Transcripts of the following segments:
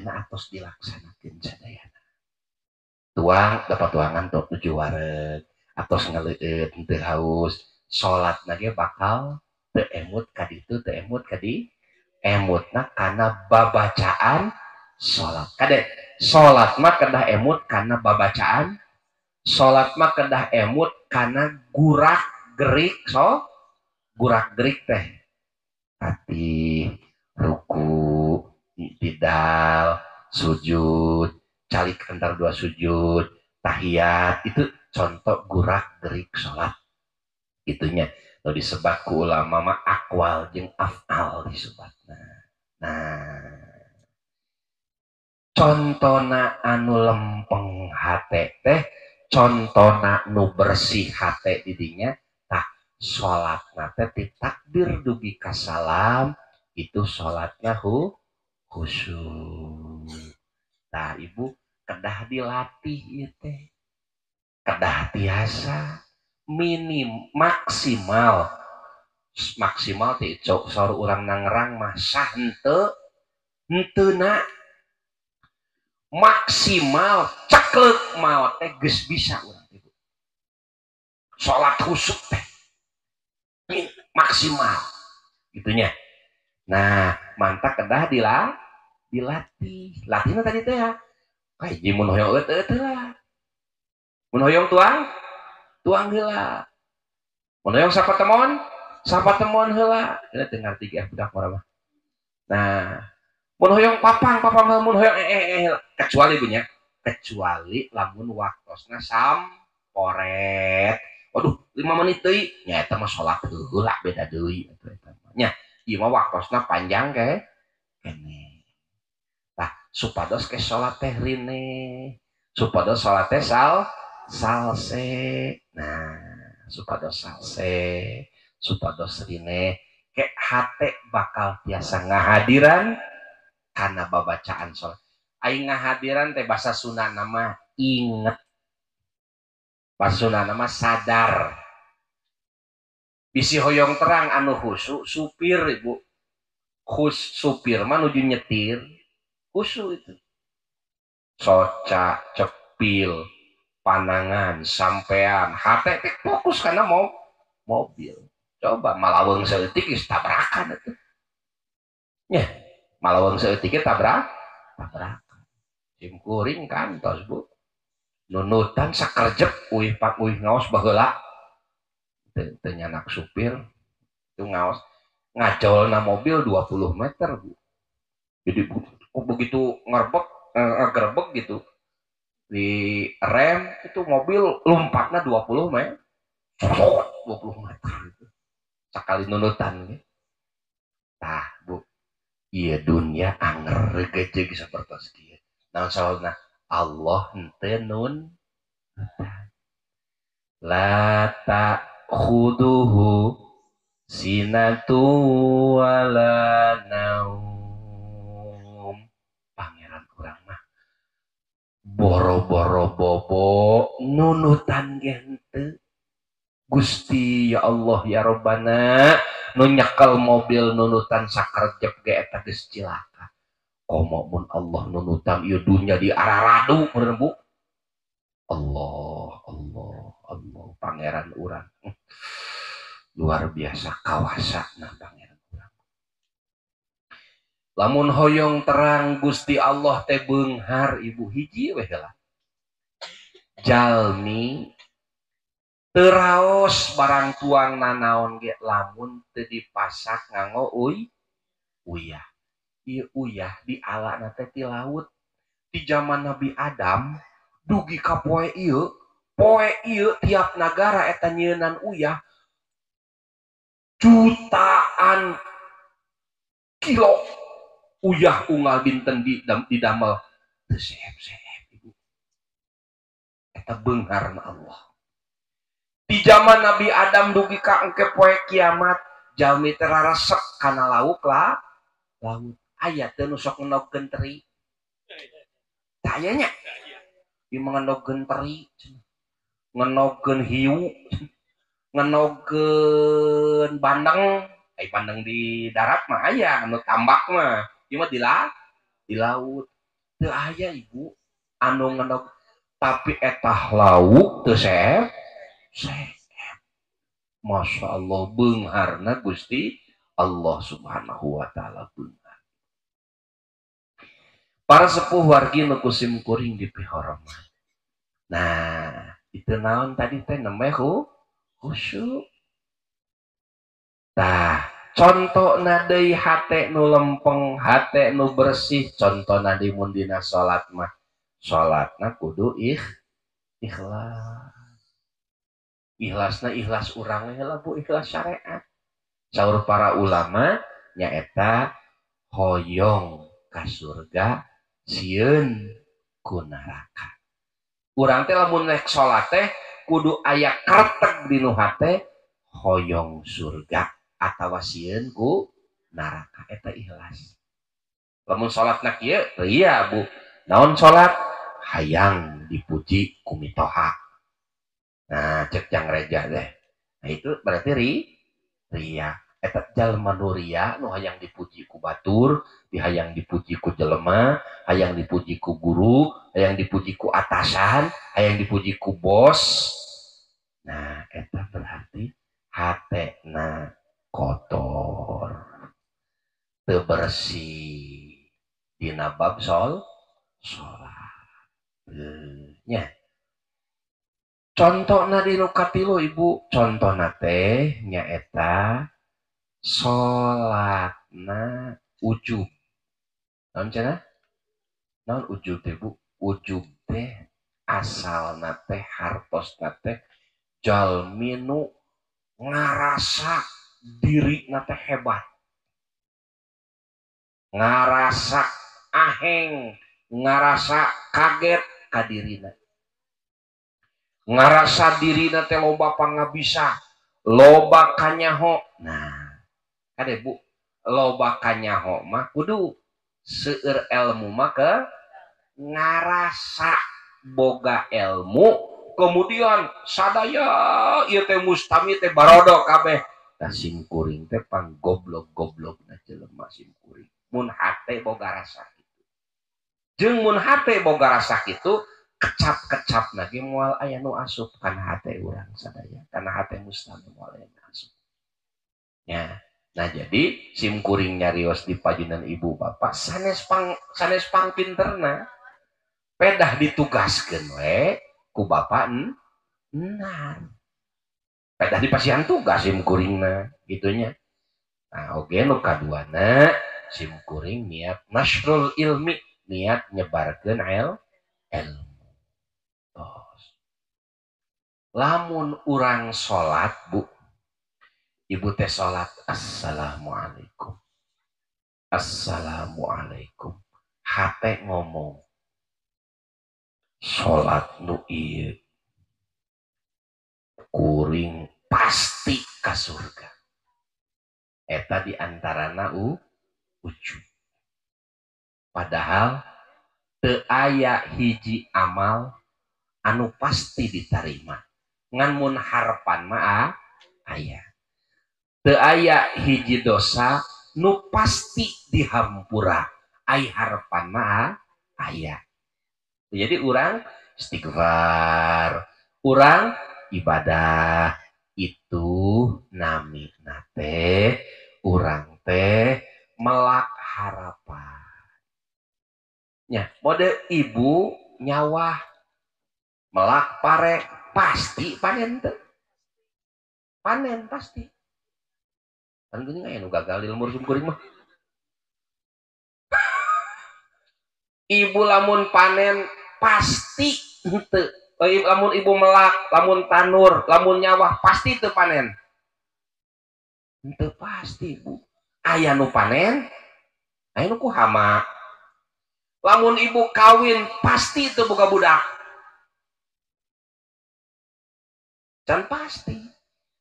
ayeuna atos dilaksanakeun sadayana. Tuang dapat tuangan tuh nuju wareg atos ngaleueut henteu haus, salatna ge bakal teu emut ka ditu teu emut ka di emutna kana babacaan salat. Kade salat mah kedah emut kana babacaan, salat mah kedah emut kana gurak gerik so gurak gerik teh hati ruku i'tidal sujud calik antar dua sujud tahiyat, itu contoh gurak gerik salat itunya nu disebat ku ulama mah akwal jeung afal disebatna. Nah contona anu lempeng hate teh, contona nu bersih hate didinya tah salatna teh ti takbir dugi ka salam itu salatna khusyuk. Tah ibu kedah dilatih ieu teh, kedah tiasa minim maksimal maksimal teh cok saur urang nangerang mah sah henteu henteu na maksimal ceklek maot teh geus bisa urang ibu salat khusyuk teh maksimal gitunya. Nah mantap kedah dilatih latihna tadi teh ya kayak mun hoyong eueuh lah, mun hoyong tuang tuang heula, mun hoyong sapatemon sapatemon heula, ieu teu ngarti ge budak mah. Nah mun hoyong papang papang heula, mun hoyong heula, kecuali punya kecuali lamun waktosna samporet, waduh 5 menit deui nya eta mah salat heula beda deui eta mah nya, ieu mah waktosna panjang ke kene. Tah supados ke salat teh rine, supados salat teh salse. Nah supados salse supados rine ke hate bakal tiasa ngahadiran kana babacaan salat. Aing ngahadiran teh bahasa Sunda nama inget, bahasa Sunda nama sadar. Bisi hoyong terang anu khusyuk supir ibu, supir mah nuju nyetir khusyuk itu soca cepil panangan sampean hate teh fokus karena mau mobil. Coba malaweng saeutik geus tabrakan atuh nya, malaweng saeutik ge tabrakan sim kuring kantos bu nunutan sakerjep uih pak uih ngaos baheula teu nyanak supir itu ngaos ngajolna mobil 20 meter bu. Jadi begitu ngerbek ngegerbek gitu di rem itu mobil lompatnya 20 meter 20 meter gitu sekali nunutan gitu. Tah bu iya dunia anger regeje sapertos kieu. Naon sawauna Allah henteu nun la ta'khuduhu sinatu wala naum. Pangeran urang mah boro-boro bobo nunutan ge henteu. Gusti ya Allah ya Robbana nu nyekel mobil nunutan sakerjep ge eta geus cilaka. Komo mun Allah nunutan ieu dunya di araradu meureun bu. Allah Allah Allah pangeran urang luar biasa kawasana pangeran urang. Lamun hoyong terang Gusti Allah teh beunghar ibu hiji we heula. Jalmi teraos barang tuang nanaon ge lamun teu dipasak nganggo uyah. Ieu uyah dialana teh ti laut. Di zaman Nabi Adam dugi ka poe ieu tiap nagara eta nyieunnan uyah jutaan kilo uyah unggal dinten di damel teu seep-seep ibu. Eta beungharna Allah. Di zaman Nabi Adam dugi ka engke poe kiamat jalmi teh raresep kana lauk lah laut. Aya teu nu sok ngendogkeun teri. Tah aya nya. Ieu mah ngendogkeun teri, ngendogkeun hiu, ngendogkeun bandeng. Ai bandeng di darat mah aya, anu tambak mah ieu mah di laut. Teu aya ibu anu ngendog tapi etah lauk teu seep. Seep. Masya Allah beungharna Gusti Allah Subhanahu wa taala beunghar. Para sepuh wargi nu ku sim kuring dipihormat. Nah, itu naon tadi teh namanya khusyuk. Tah, contohna deui hate nu lempeng, hate nu bersih, contohna deui mun dina salat mah. Salatna kudu ikhlas. Ikhlasna ikhlas urang heula Bu, ikhlas syariat. Saur para ulama nyaeta hoyong ka surga sieun ku neraka. Urang teh lamun rek salat teh kudu aya kertek di nu hate hoyong surga atawa sieun ku neraka, eta ikhlas. Lamun salatna kieu teu iya Bu. Naon salat? Hayang dipuji ku mitoha. Nah, cek jang reja teh. Nah, itu berarti ria. Eta jalma nu ria nu hayang dipuji ku batur, hayang dipuji ku jelema, hayang dipuji ku guru, hayang dipuji ku atasan, hayang dipuji ku bos. Nah, eta berarti hatena kotor, teu bersih dina bab salat. Nya. Contona di nu katilu ibu, contona teh nyaeta salatna ujub. Naon cenah? Naon ujub teh Bu? Ujub teh asalna teh hartosna teh jalmi nu ngarasa dirina teh hebat. Ngarasa aheng, ngarasa kaget ka dirina. Ngarasa dirina teh loba pangabisa, loba kanyaho. Nah, kade Bu, loba kanyaho mah kudu seueur ilmu mah ke ngarasa boga ilmu, kemudian sadaya ieu teh mustami teh barodo kabeh. Tah sim kuring teh panggoblog-goblogna jelema sim kuring. Mun hate boga rasa kitu. Jeung mun hate boga rasa kitu, kecap-kecap lagi moal aya nu asup kana hate urang sadaya, kana hate mustami moal aya nu asup. Ya. Nah, jadi sim kuring nyarios di pajunan ibu bapak sanes pang pinterna pedah ditugaskeun we ku bapak enar. Pedah dipasihan tugas sim kuringna gitunya. Nah, oge nu kaduana sim kuring niat nasrul ilmi, niat nyebarkeun ilmu. Lamun urang salat Bu, ibu teh salat assalamualaikum, assalamualaikum, hate ngomong salat nu ieu kuring pasti ka surga. Eta di antarana ujub. Padahal teu aya hiji amal anu pasti diterima. Ngan mun harapan mah aya. Teu aya hiji dosa nu pasti dihampura, ai harapan mah aya. Jadi urang istighfar, urang ibadah itu namina teh urang teh melak harapan. Nya, mode ibu nyawah melak pare pasti panen teh. Panen pasti. Kan geuning aya nu gagal di lembur sim kuring mah. Ibu lamun panen pasti henteu. Lamun ibu melak, lamun tanur, lamun nyawah pasti teu panen. Henteu pasti, Bu. Aya nu panen, aya nu ku hama. Lamun ibu kawin pasti teu boga budak. Can pasti.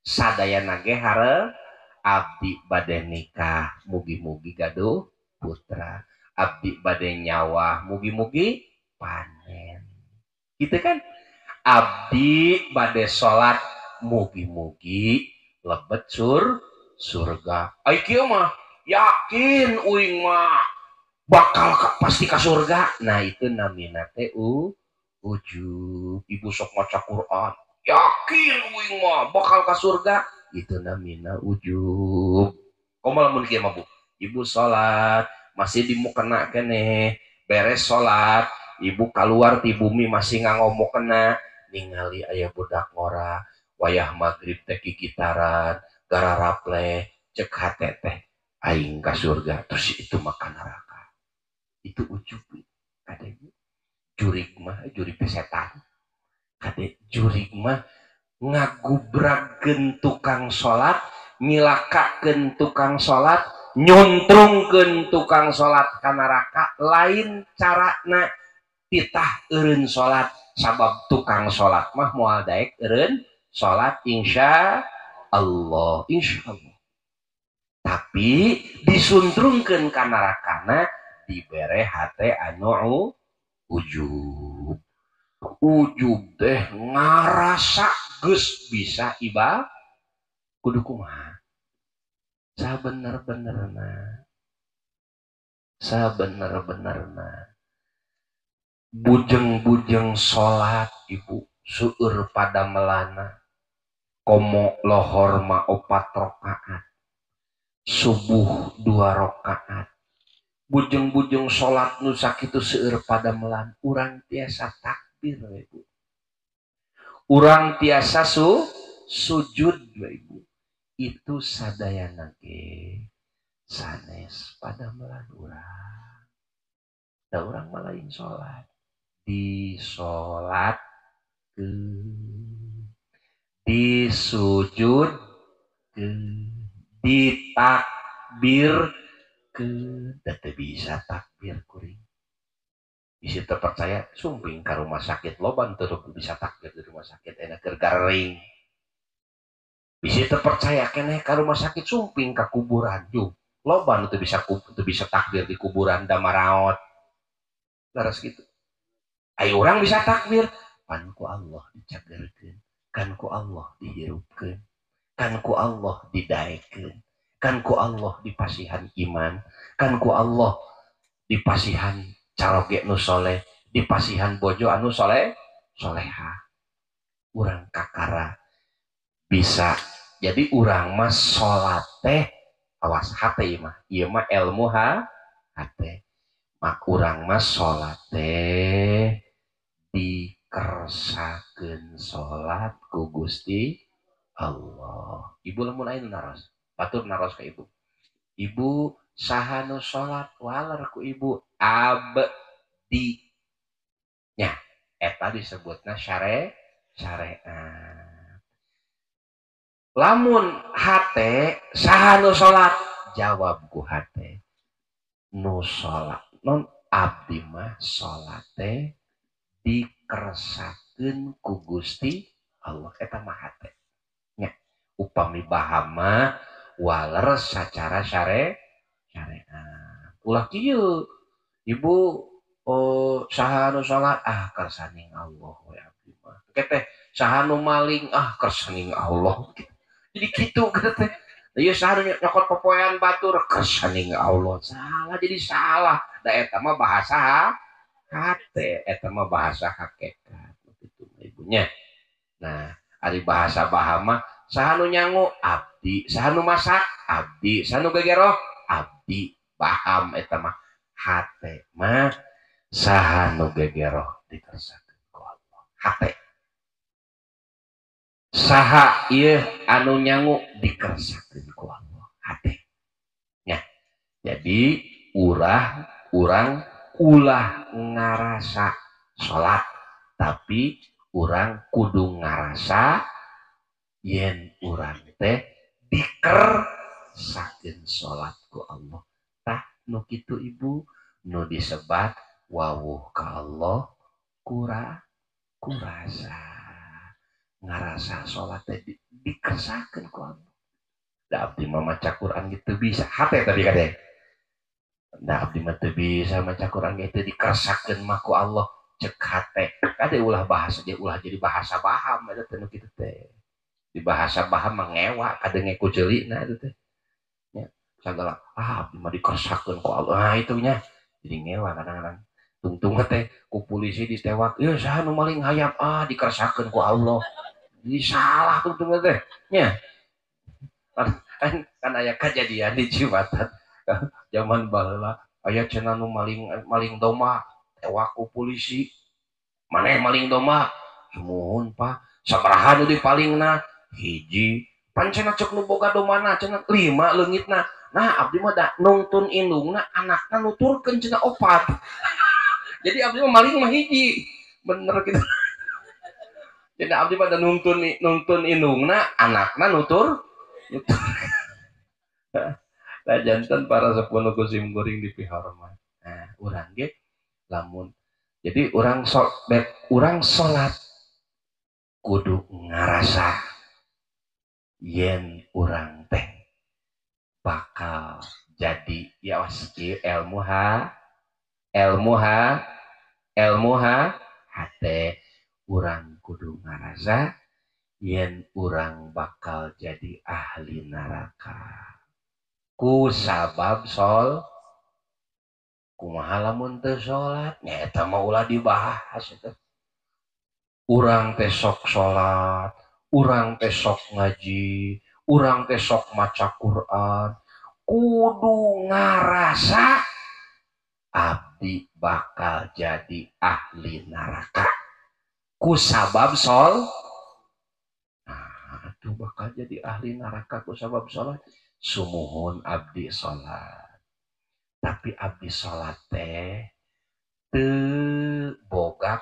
Sadayana ge hareup abdi bade nikah mugi-mugi gaduh putra, abdi bade nyawah mugi-mugi panen. Gitu kan? Abdi bade salat mugi-mugi lebet surga. Ai kieu mah yakin uing mah Bakal pasti ka surga. Nah itu namina teh ujub. Ibu sok maca Quran, yakin uing mah bakal ka surga, itu namina ujub. Komo lamun kieu mah Bu, ibu salat masih di mukena keneh, beres salat ibu keluar ti bumi masih nganggo mukena, ningali aya budak ngora wayah maghrib teh kikitaran gararaple, cek hate teh aing ka surga, terus itu makan neraka. Itu ujub. Kade jurig mah, jurig teh setan. Kade jurig mah ngagubrakeun tukang salat, nyilakakeun tukang salat, nyuntrungkeun tukang salat ka neraka. Lain carana titah eureun salat, sabab tukang salat mah moal daek eureun salat, insya Allah, insya Allah. Tapi disuntrungkeun ka nerakana dibere hate anu ujub. Ujub teh ngarasa geus bisa ibadah, kudu kumaha? Sabener-benerna, sabener-benerna bujeng-bujeng salat ibu seueur pada melana, komo lohor ma 4 rakaat, subuh 2 rakaat. Bujeng-bujeng salat nu sakitu seueur pada melan, urang tiasa takbir ibu, urang tiasa sujud ibu. Itu sadayana ge sanes pada melan urang. Da urang mah lain salat, disolatkeun, disujudkeun, ditakbirkeun. Da teu bisa takbir kuring. Bisi teu percaya sumping ka rumah sakit, loba teu bisa takbir di rumah sakit enak keur garing. Bisi teu percaya keneh ka rumah sakit sumping ka kuburan jung. Loba nu teu bisa takbir di kuburan da maraot. Laras kitu. Ayo urang bisa takbir, pan ku Allah dicagerkeun, kan ku Allah dihirupkeun, kan ku Allah didaekeun, kan ku Allah dipasihan iman, kan ku Allah dipasihan caroge nu soleh, dipasihan bojo anu soleh, soleha. Urang kakara bisa. Jadi urang mah salat teh awas hate mah, ieu mah ilmu hate. Mak urang mah salat teh dikersakeun salat ku Gusti Allah. Ibu lamun aya nu naros, batur naros ka ibu. Ibu saha nu salat waler ku ibu abdi. Nya eta disebutna syariat. Lamun hate saha nu salat, jawab ku hate nu salat non abdi mah salate dikersakeun ku Gusti Allah. Eta mah hate nya. Upami bahama waler sacara syariat. Ulah kieu ibu, oh saha nu salat, ah kersaning Allah we abdi mah. Ke teh saha nu maling, ah kersaning Allah. Jadi kitu teh. Ieu saha nu nyokot popoean batur, kersaning Allah. Salah, jadi salah. Da eta mah bahasa hate, eta mah bahasa hakikat kitu ibunya. Nah, ari bahasa bahama saha nu nyangu abdi, saha nu masak abdi, saha nu gegeroh abdi. Paham eta mah hate mah saha nu gegeroh dikersakeun ku Allah. Hate saha ieu anu nyangu dikersakeun ku Allah. Hate nya. Jadi urang ulah ngarasa salat, tapi urang kudu ngarasa yen urang teh dikersakeun salat ku Allah. Tah nu kitu ibu nu disebat wawuh ka Allah kurasa ngarasa salat teh dikersakeun ku Allah. Da abdi mah maca Quran gitu bisa hate tadi kade. Da abdi mah teu bisa maca Quran gitu dikersakeun mah ku Allah, cek hate. Kade ulah bahasa dia ulah jadi bahasa baham eta teh nu kitu teh. Di bahasa baham mah ngewa kadenge ku ceulina eta teh. Nya sagala ah abdi mah dikersakeun ku Allah. Nah itunya Jadi ngewa kadang-kadang. Tungtung teh ku polisi ditewak, ieu saha nu maling hayam, ah dikersakeun ku Allah. Jadi salah tungtung teh nya. Kan aya kejadian di Cipatat zaman baheula aya cenah nu maling domba tewak ku polisi. Maneh maling domba? Sumuhun Pak, sabaraha nu dipalingna? Hiji. Pan cenah cek nu boga dombana cenah 5 leungitna. Nah abdi mah da nungtun indungna anakna nuturkeun cenah 4. Jadi abdi mah maling mah hiji. Bener gitu. Jadi abdi mah da nungtun indungna anakna nutur. Nah jantan para sepuh nu kusim kuring dipihormat. Nah urang ge lamun jadi urang urang salat kudu ngarasa yen urang teh bakal jadi ya was ilmu ha ilmu ha hate urang kudu ngarasa yen urang bakal jadi ahli neraka ku sabab sol kumaha lamun teu salat nya eta mah ulah dibahas eta. Urang teh sok salat, urang teh sok ngaji, urang teh sok maca Quran, kudu ngarasa abdi bakal jadi ahli neraka ku sabab sol. Nah, tuh bakal jadi ahli neraka ku sabab salat. Sumuhun abdi salat, tapi abdi salat teh teu boga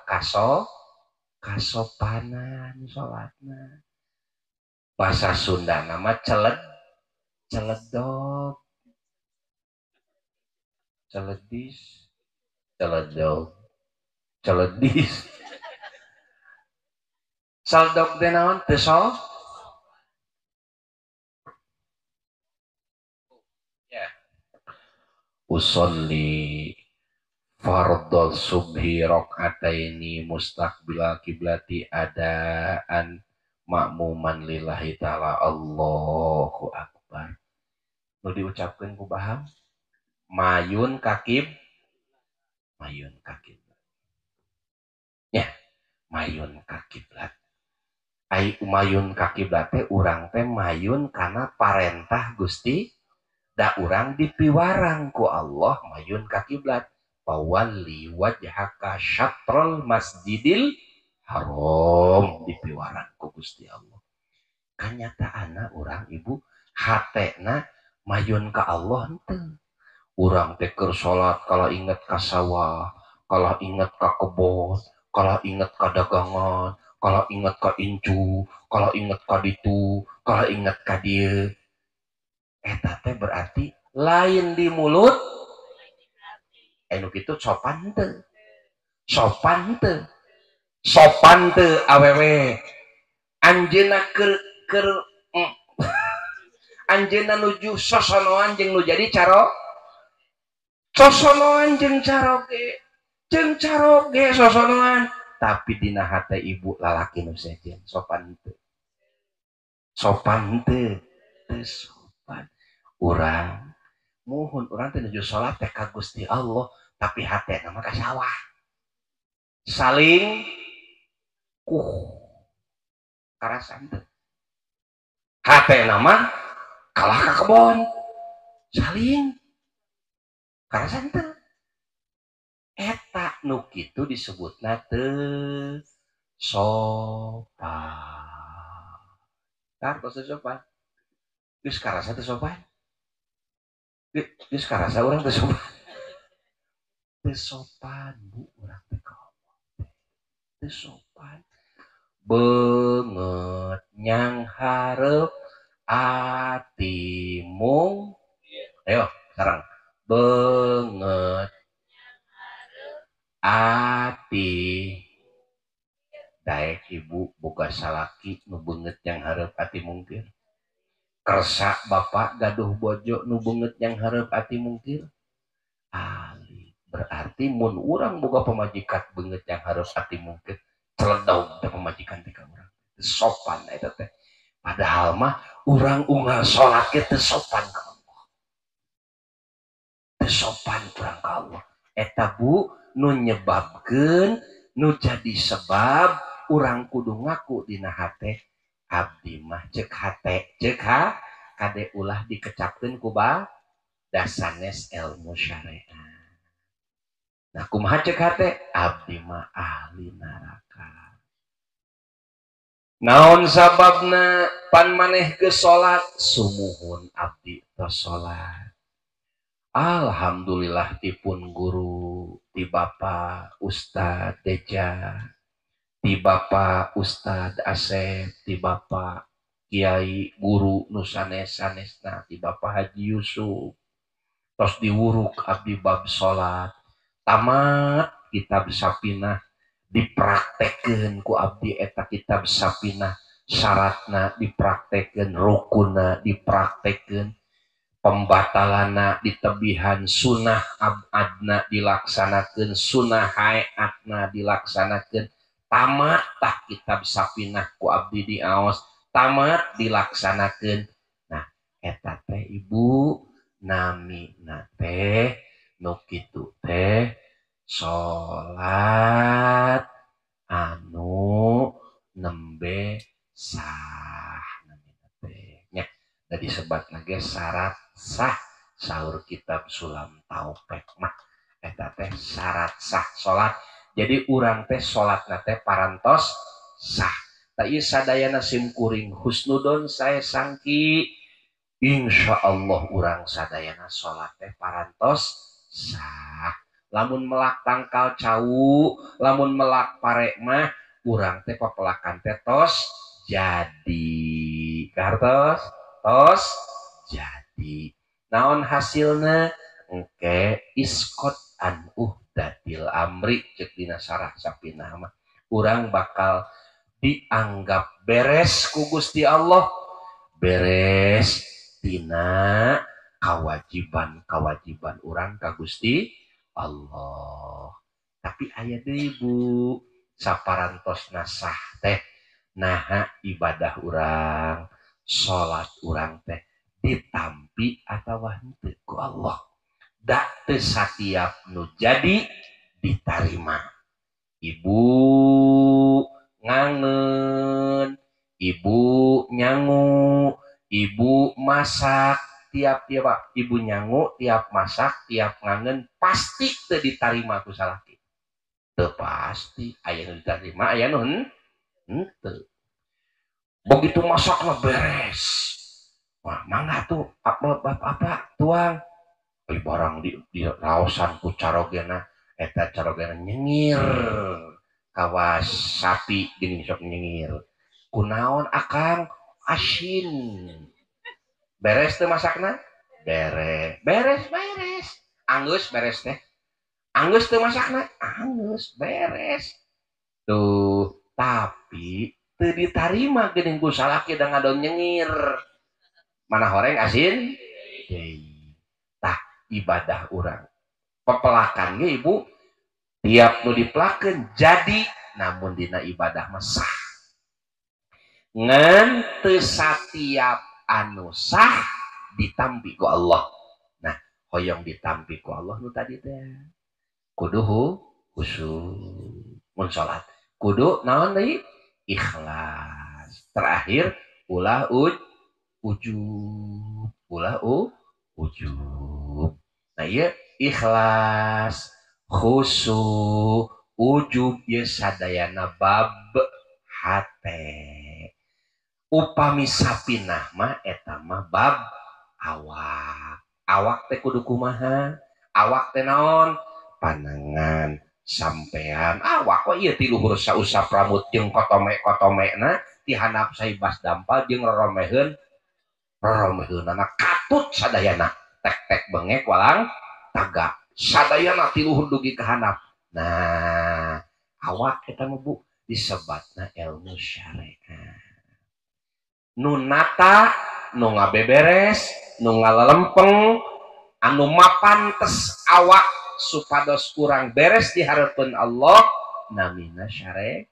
kasopanan salatna. Bahasa Sunda nama celedog, celedis, celedog, celedis. Celedog teh naon? Teu so? Ya. Usolli fardhol subhi rakaataini mustaqbilal kiblati adaan makmuman lillahi ta'ala. Allahu akbar. Nu diucapkeun ku baham mayun kakib, mayun kakiblat. Ya, mayun kakiblat. Ai mayun kakiblat teh urang teh mayun kana parentah Gusti, da urang dipiwarang ku Allah mayun kakiblat. Fawalli wajhaka syatrul masjidil haram, dipiwarang ku Gusti Allah. Kanyataanna urang ibu hatena mayun ka Allah henteu. Urang teh keur salat kalau inget ka sawah, kalau inget ka kebon, kalau inget ka dagangan, kalau inget ka incu, kalau inget ka ditu, kalau inget ka dieu. Eta teh berarti lain di mulut, anu kitu sopan teu. Sopan teu. Sopan teu awewe. Anjeunna keur anjeunna nuju sosonoan jeung nu jadi caro. Sosonoan jeung caroge, jeung caroge sosonoan, tapi dina hate ibu lalaki nu sejen sopan teu. Sopan teu, teu sopan. Urang muhun urang teh nuju salat teh ka Gusti Allah, tapi hatena mah ka sawah. Saling kuh karasan teu. Hatena mah kalah ka kebon. Saling karasan teu. Eta nu kitu disebutna teu sopan. Tar tos sopan. Geus karasa teu sopan. Geus karasa urang teu sopan. Teu sopan bu urang teh ka Allah. Teu sopan. Beungeut nyang hareup ati mung. Ayo sekarang beungeut ati daek ibu boga salaki nu beungeut nyang hareup ati mungkir. Kersa bapak gaduh bojo nu beungeut nyang hareup ati mungkir. Ali berarti mun urang boga pamajikan beungeut nyang hareup ati mungkir, celedog teh pamajikan teh ka urang. Sopan eta teh. Padahal mah urang unggal salat ge teu sopan ka Allah. Teu sopan urang ka Allah. Eta bu nu nyebabkeun nu jadi sebab urang kudu ngaku dina hate abdi mah cek hate cek ha kade ulah dikecapkeun ku ba dasanes ilmu syariat. Nah kumaha cek hate abdi mah ahli neraka. Naon sababna pan maneh geus salat sumuhun abdi tos salat. Alhamdulillah tipun guru ti Bapak Ustad Deja, ti Bapak Ustad Asep, ti Bapak Kiai guru nu sanes-sanesna, ti Bapak Haji Yusuf. Tos diwuruk abdi bab salat. Tamat kitab Sapinah dipraktekeun ku abdi eta kitab Sapinah, syaratna dipraktekeun, rukunna dipraktekeun, pembatalanna ditebihan, sunah abadna dilaksanakeun, sunah haeatna dilaksanakeun. Tamat tah kitab Sapinah ku abdi diaos, tamat dilaksanakeun. Nah eta teh ibu namina teh nu kitu teh salat anu nembe sah namina teh nya. Da disebatna ge syarat sah saur kitab Sulam Taufik mah eta teh syarat sah salat. Jadi urang teh salatna teh parantos sah. Ta ieu sadayana sim kuring husnudon sae sangki insyaallah urang sadayana salat teh parantos sah. Lamun melak tangkal cau, lamun melak pare mah urang teh papelakan teh tos jadi. Kartos tos jadi. Naon hasilna? Engke iskot an uhdatil amri cek dina sarah Sapinah mah. Urang bakal dianggap beres ku Gusti Allah, beres tina kewajiban-kewajiban urang ka Gusti Allah. Tapi aya deui bu saparantosna sah teh naha ibadah urang, salat urang teh ditampi atawa henteu ku Allah. Da teu satiap nu jadi ditarima. Ibu ngangen, ibu nyangu, ibu masak, tiap-tiap ibu nyangu, tiap masak, tiap ngangen pasti teu ditarima ku salaki. Teu pasti aya nu ditarima, aya nu henteu. Begitu masakna beres. Wah, mangga tuh apa tuang. Ai barang di raosan ku carogena, eta carogena nyengir. Kawas sapi gini sok nyengir. Kunaon akang asin. Beres teu masakna? Beres. Beres beres. Anggeus beres teh. Anggeus teu masakna? Anggeus beres. Tuh, tapi teu ditarima geuning ku salaki da ngadon nyengir. Mana horeng asin? Deui. Tah ibadah urang. Pepelakan ge ibu tiap nu dipelakeun jadi, namun dina ibadah mah sah. Ngan teu satiap anu sah ditampi ku Allah. Nah, hoyong ditampi ku Allah nu tadi teh. Kudu khusyuk mun salat. Kudu naon deui? Ikhlas. Terakhir ulah ujub, ulah ujub. Nah, ieu ikhlas, khusyuk, ujub ieu sadayana bab hate. Upami Sapinah mah eta mah bab awak. Awak teh kudu kumaha? Awak teh naon? Panangan, sampean. Awak kok ieu ti luhur sausap rambut jeung kotome-kotomena ti handap saibas dampal jeung roromeheun. Roromeheunana katut sadayana. Tek-tek bengek walang tagak. Sadayana ti luhur dugi ka handap. Nah, awak eta mah bu disebatna ilmu syariat. Nu nata, nu ngabeberes, nu ngalalempeng, anu mapantes awak supados kurang beres di hareupeun Allah namina syariat.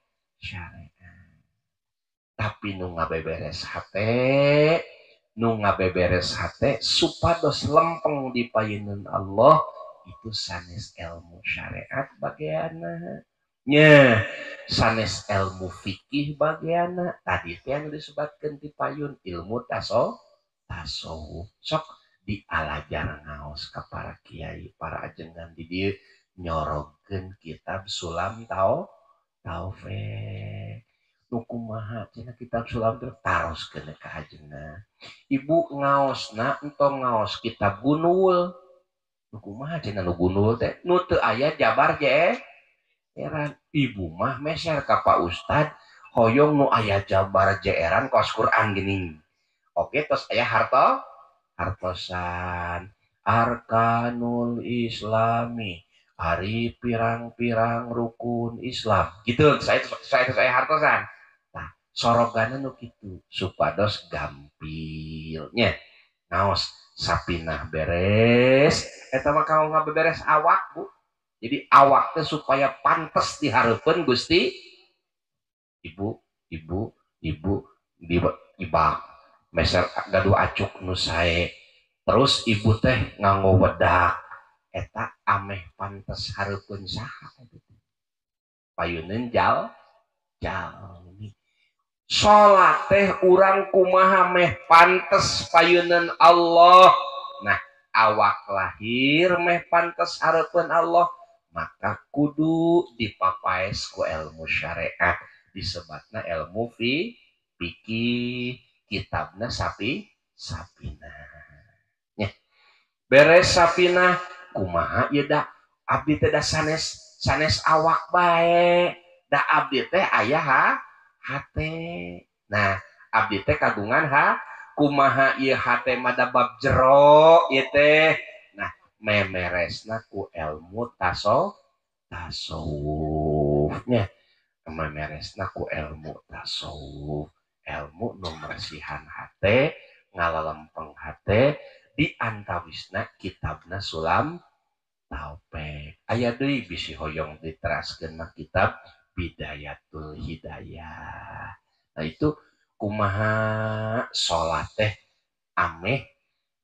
Tapi nu ngabeberes hate, nu ngabeberes hate supados lempeng di payuneun Allah Itu sanes ilmu syariat bagianna nya, sanes ilmu fikih bagianna. Tadi teh anu disebutkeun ti payun ilmu tasawuf. Sok dialajar ngaos ka para kiai, para ajengan di dieu nyorogkeun kitab Sulam Taufik. Nu kumaha cenah kitab Sulam teh taroskeun ka ajengan. Ibu ngaosna entong ngaos kitab gunul. Nu kumaha cenah nu gunul teh? Nu teu aya jabar je eran. Ibu mah meser ka Pak Ustad hoyong nu aya jabar jeeran kos Quran geuning. Oke, tos aya hartosan arkanul islami, ari pirang-pirang rukun Islam gitu. Saya hartosan. Nah, sorogana nu kitu supados gampilnya ngaos sapinah beres eta mah kanggo ngabeberes awak, Bu. Jadi awak teh supaya pantes dihareupeun Gusti. Ibu ibu ibu di ibak meser gaduh acuk nu sae, terus ibu teh nganggo wedak eta ameh pantes hareupeun saha eta teh? Payuneun jalmi. Salat teh urang kumaha meh pantes payuneun Allah. Nah, awak lahir meh pantes hareupeun Allah, maka kudu dipapaes ku ilmu syariat, disebatna ilmu fikih, kitabna sapinah nya. Beres sapinah kumaha ieu da abdi teh da sanes sanes awak bae, da abdi teh aya hate. Nah, abdi teh kagungan ha kumaha ieu hate mah da bab jero ieu teh. Nah, memeresna ku ilmu tasawufnya, memeresna ku ilmu tasawuf, ilmu nu mersihan hate, ngalalempeng hate, di antawisna kitabna Sulam Taufik. Aya deui bisi hoyong diteraskeun mah kitab Bidayatul Hidayah. Nah, itu kumaha salat teh ameh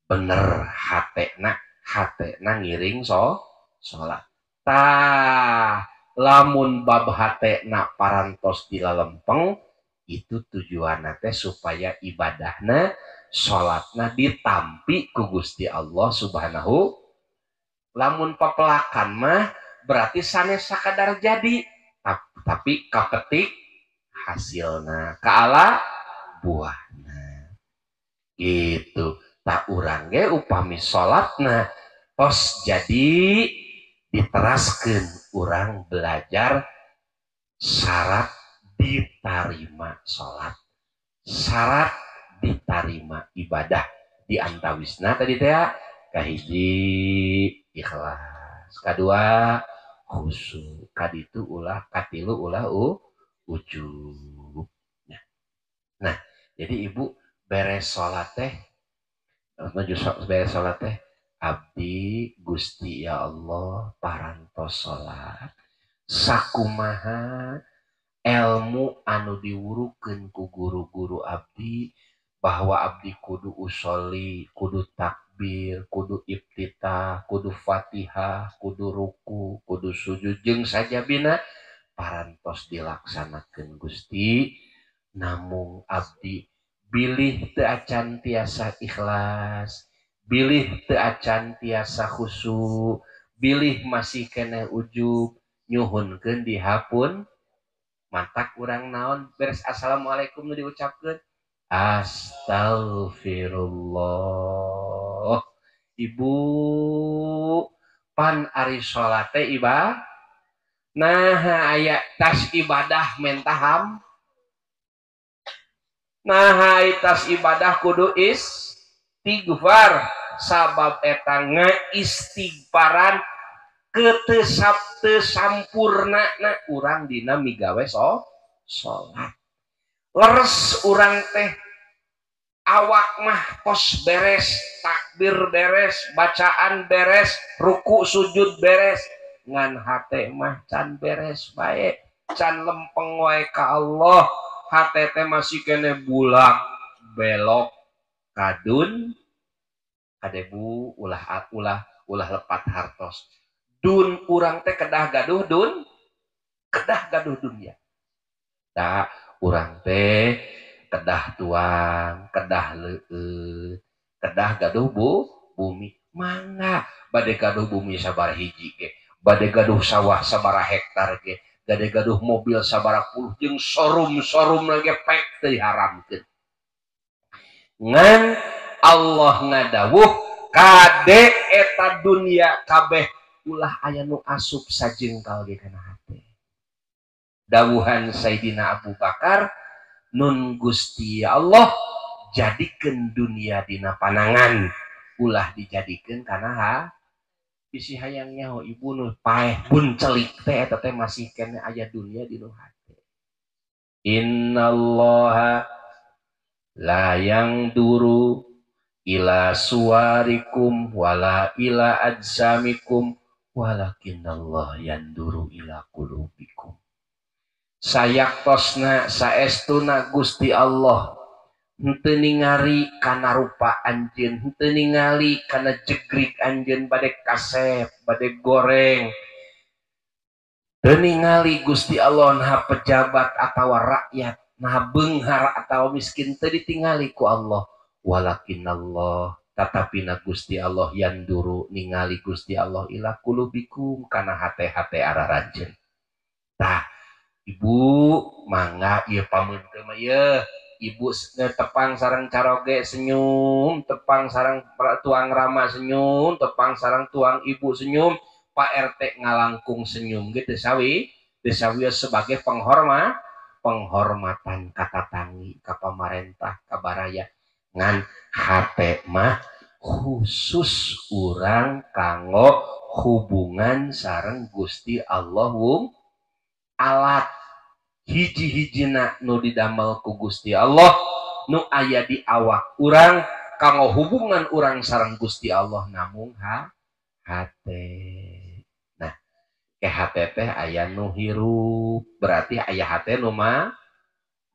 bener hatena, hatena ngiring salat. Tah, lamun bab hatena parantos dilalempeng, itu tujuanna teh supaya ibadahna salatna ditampi ku Gusti Allah Subhanahu. Lamun pepelakan mah berarti sanes sakadar jadi, tapi kapetik hasilna kaala buahna gitu. Tak urang ge upami salatna tos jadi diteraskeun, urang belajar syarat ditarima salat, syarat ditarima ibadah. Di antawisna tadi teh kahiji ikhlas, kadua khusyuk, kaditu ulah, katilu ulah ujub. Nah, jadi ibu beres salat teh, beres salat teh abdi Gusti ya Allah parantos salat sakumaha ilmu anu diwurukeun ku guru-guru abdi bahwa abdi kudu usoli, kudu takbir, kudu iftitah, kudu fatihah, kudu ruku, kudu sujud jeung sajabina parantos dilaksanakeun Gusti. Namung abdi bilih teu acan tiasa ikhlas, bilih teu acan tiasa khusyuk, bilih masih keneh ujub, nyuhunkeun dihapun. Mantak urang naon beres assalamualaikum nu diucapkeun astagfirullah. Ibu pan ari salat teh ibadah. Nah, aya tas ibadah mentaham. Nah, tas ibadah kudu istighfar, sabab eta ngaistighfaran ketesap teu sampurna na urang dina migawe salat. Leres urang teh awak mah tos beres, takbir beres, bacaan beres, ruku sujud beres, ngan hate mah can beres bae, can lempeng wae ka Allah. Hate teh masih kene bulak belok kadun. Kade Bu, ulah ulah ulah lepat hartos. Dun urang teh kedah gaduh dun, kedah gaduh dunia. Tah urang teh kedah tuang, kedah leueut, kedah gaduh bumi. Mangga bade gaduh bumi sabaraha hiji ge, bade gaduh sawah sabaraha hektar ge, bade gaduh mobil sabaraha puluh jeung showroom-showroom lagi pek teu diharamkeun. Ngan Allah ngadawuh kade eta dunia kabeh ulah aya nu asup sajengkal ge kana hate. Dawuhan Sayyidina Abu Bakar nun Gusti Allah jadikeun dunia dina panangan ulah dijadikeun kana ha bisi hayang nyaho ibu nu paeh bun celik teh eta teh masih keneh aya dunia di nu hate. Innallaha la yangduru ila suwarikum wala ila ajsamikum walakinallah yanduru ila qulubikum. Sayaktosna saestuna Gusti Allah henteu ningali kana rupa anjeun, henteu ningali kana jegrig anjeun bade kasep, bade goreng. Teu ningali Gusti Allah naha pejabat atawa rakyat, naha beunghar atawa miskin teu ditingali ku Allah. Walakinallah tatapina Gusti Allah yanduru ningali Gusti Allah ila qulubikum kana hate-hate araranjeun. Tah ibu mangga ieu pameunteun mah ieu ibu tepang sareng caroge senyum, tepang sareng tuang rama senyum, tepang sareng tuang ibu senyum, Pak RT ngalangkung senyum gitu sawi, sawi sebagai penghormatan ka tatangi, ka pamarentah, ka baraya. Ngan hate mah khusus urang kanggo hubungan sareng Gusti Allah wung alat hiji-hijina nu didamel ku Gusti Allah nu aya di awak urang kanggo hubungan urang sareng Gusti Allah namung hate. Nah, ke hate teh aya nu hirup, berarti aya hate nu mah,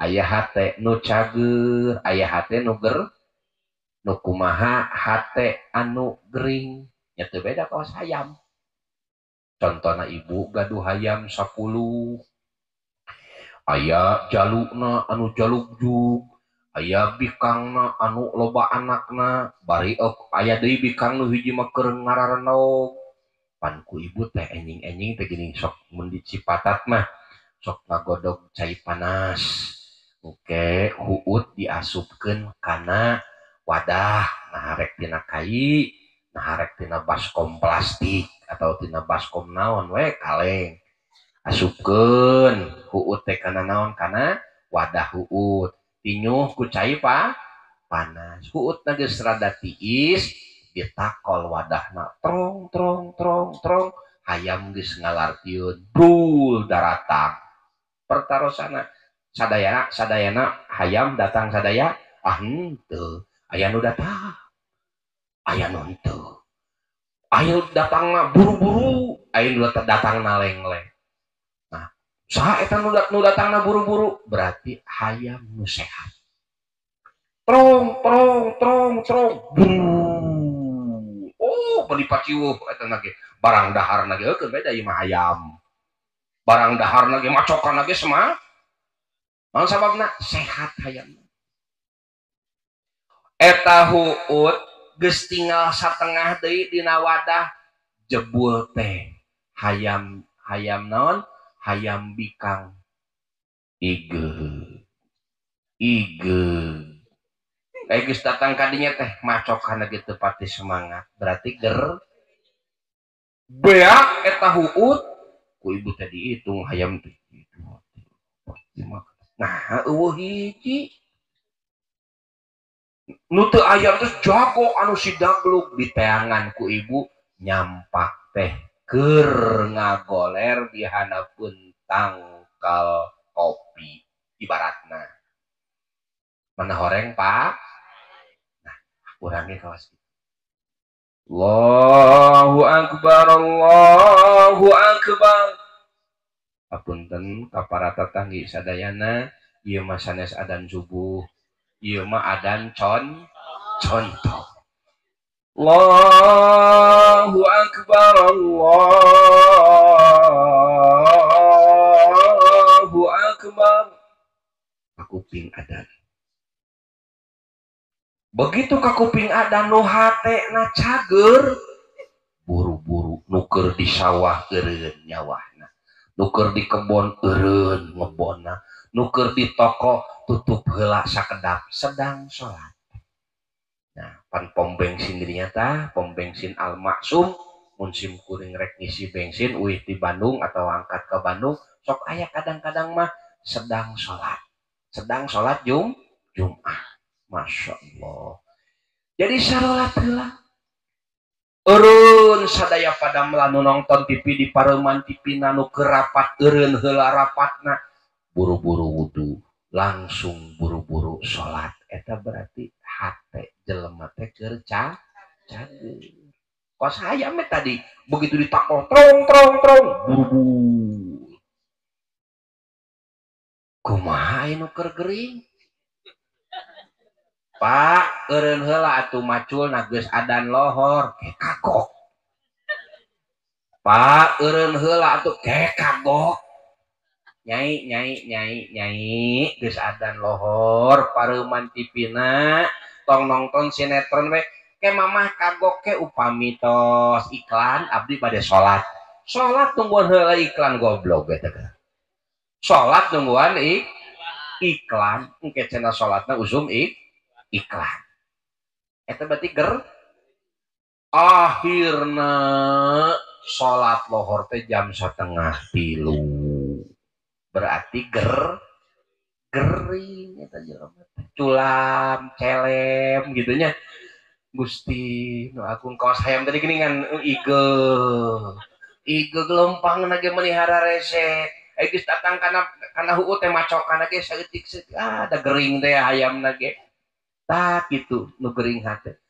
aya hate nu cager, aya hate nu ger, nu kumaha hate anu gering, nya teu beda kawas hayam. Contohna ibu gaduh hayam 10, aya jalukna anu jalukjuk, aya bikangna anu loba anakna, bari aya deui bikang nu hiji mah keur ngararenog. Pan ku ibu teh enjing-enjing teh geuning sok mun di Cipatat mah sok ngagodog cai panas. Oke, huut diasupkeun kana wadah, nah rek tina kai, nah rek tina baskom plastik atau tina baskom naon we kaleng. Asupkeun huut teh kana naon kana wadah huut. Tinyuh ku cai panas. Huutna geus rada tiis, ditakol wadahna trong trong trong trong, hayam geus ngalartieun brul daratang. Pertarosana sadayana sadayana hayam datang sadaya ah henteu, aya nu datang, aya nu henteu. Aya datangna buru-buru, aya nu datangna lengleng. Nah, saha eta nu datangna buru-buru? Berarti hayam nu sehat. Trong trong trong trong. Oh, beli paciwuh eta na ge. Barang daharna ge heukeun beda ieu mah hayam. Barang daharna ge macokan ge sema. Naon sababna? Sehat hayam. Eta huut geus tinggal satengah deui dina wadah jebul teh hayam, hayam naon? Hayam bikang ige ige. Kayak geus datang kadinya teh macokan ge teu pati semangat, berarti ger beak eta huut ku ibu teh dihitung hayam teh. Nah, eueuh hiji nu teu aya terus jago anu si daglug diteangan ku ibu nyampak teh keur ngagoler di handapeun tangkal kopi ibaratna. Mana horeng Pak? Nah, urang ge kawas kitu. Allahu akbar, Allahu akbar. Apunten ka para tatanggi sadayana, ieu mah sanes adan subuh, ieu mah adan contoh. Allahu akbar, Allahu akbar. Kakuping adan. Begitu kakuping adan nu hatena cager, buru-buru nu keur di sawah eureun nyawahna, nu keur di kebon eureun ngebonna, nu keur di toko tutup heula sakedap sedang sholat. Nah, pan pom bensin dirinya tah, pom bensin Al Maksum, mun sim kuring rek ngisi bensin uih di Bandung atau angkat ke Bandung, sok aya kadang-kadang mah sedang sholat. Sedang sholat Jumat. Masya Allah. Jadi sarolat heula. Eureun sadaya pada melanu nonton TV di pareman TV nu keur rapat eureun heula rapatna. Buru-buru wudu, langsung buru-buru sholat. Eta berarti hate jelema teh keur cager. Kos hayam tadi begitu ditakol trong trong trong buru-buru. Kumaha anu keur gering? Pak, eureun heula atuh maculna geus adan lohor, ke kagok. Pak, eureun heula atuh ke kagok. Nyai nyai nyai nyai geus adan lohor pareuman tipina tong nonton sinetron we ke mamah kagok ke upami tos iklan abdi bade salat. Salat tungguan heula iklan goblok eta teh. Salat tungguan iklan engke cenah salatna usum iklan. Eta berarti ger akhirna salat lohor teh jam 2:30. Berarti gering eta jelema teh. Culam, celem gitu nya. Gusti nu agung kawas hayam tadi gini ngan igel. Igel gelempang ge meuni hararese. Ai geus datang kana huu teh macokan ge saeutik-saeutik. Ah, da gering teh hayamna ge. Tah kitu nu gering hate.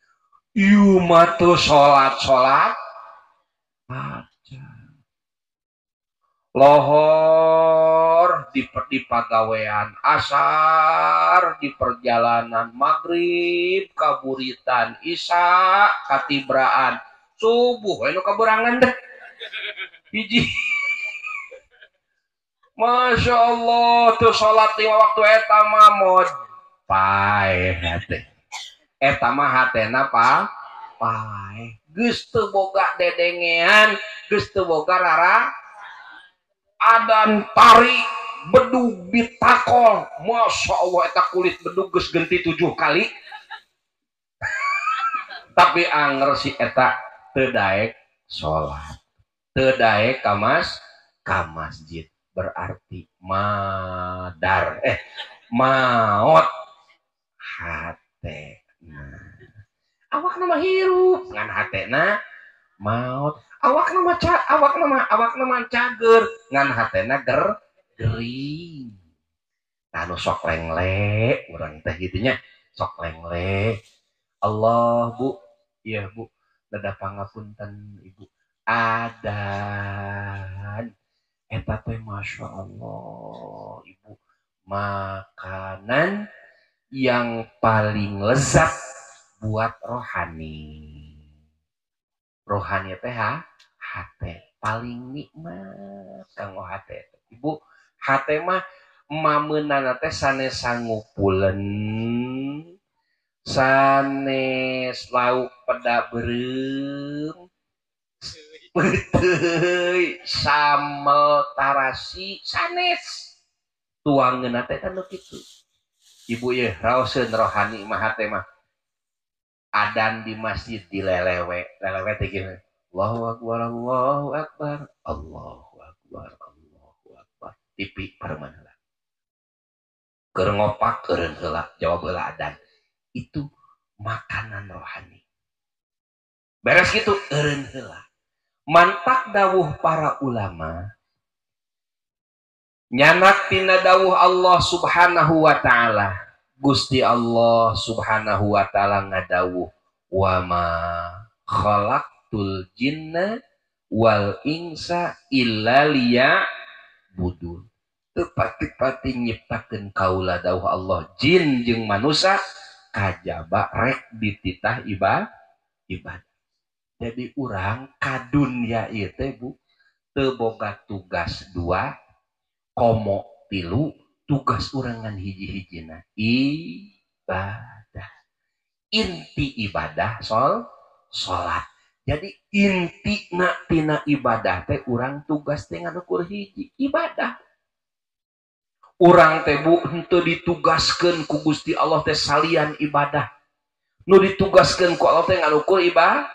Ieu mah teu salat-salat aja. Lohor di pagawean, asar di perjalanan, maghrib kaburitan, isya katibraan, subuh anu kaburangan deh. Hiji. Masya Allah tuh salat 5 waktu eta mah mod paeh hate. Eta mah hatena paeh. Geus teu boga dedengean, geus teu boga rara adan tari bedug ditakol. Masya Allah eta kulit bedug geus genti 7 kali. Tapi anger si eta teu daek salat, teu daek ka masjid. Berarti madar maot hatena. Awakna mah hirup ngan hatena maot. Awakna mah awakna mah cager ngan hatena gering. Tah nu sok lengle urang teh kitu nya, sok lengle. Allah Bu, iya Bu, leda pangapunten Ibu. Adan eta teh Masya Allah Ibu, makanan yang paling lezat buat rohani. Rohani teh hate paling nikmat kanggo hate. Ibu, hate mah mameunana teh sanes sangupulen, sanes lauk peda beureum, peuteuy, samel tarasi, sanes. Tuangeunna teh kan kitu. Ibu ye raoseun rohani mah hate mah. Adan di masjid dilelewe, lelewe teh gini. Allahu akbar, Allahu akbar, Allahu akbar, Allahu akbar. TV pareuman heula. Keur ngopak eureun heula, jawab heula adan. Itu makanan rohani. Beres gitu eureun heula. Mantak dawuh para ulama nyanak tina dawuh Allah Subhanahu wa taala. Gusti Allah Subhanahu wa taala ngadawuh wa ma khalaqtul jinna wal insa illa liya'budun. Teu pati-pati nyiptakeun kaula dawuh Allah jin jeung manusa kajaba rek dititah Ibadah. Jadi urang ka dunya ieu teh, Bu, teu boga tugas dua komo tilu, tugas urang ngan hiji-hijina, ibadah. Inti ibadah salat. Jadi inti tina ibadah teh urang tugas teh ngan ukur hiji, ibadah. Urang teh, Bu, henteu ditugaskeun ku Gusti Allah teh salian ibadah. Nu ditugaskeun ku Allah teh ngan ukur ibadah.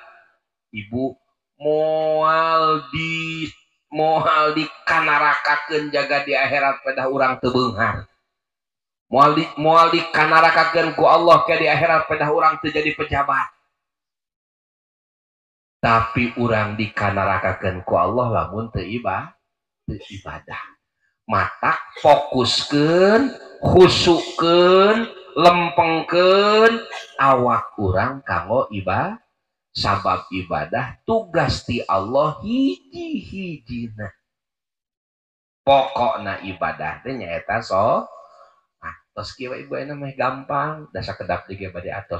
Ibu moal dikanarakakeun jaga di akhirat pada urang teu beunghar. Moal dikanarakakeun ku Allah ke di akhirat pada urang teu jadi pejabat. Tapi urang dikanarakakeun ku Allah lamun teu ibadah. Matak fokuskeun, khusukkeun, lempengkeun awak urang kanggo ibadah. Sabab ibadah tugas ti Allah hiji-hijina. Pokokna ibadah teh nyaeta so. Nah, tos kieu ibu, ayeuna mah gampang, da sakedap ge bade atos.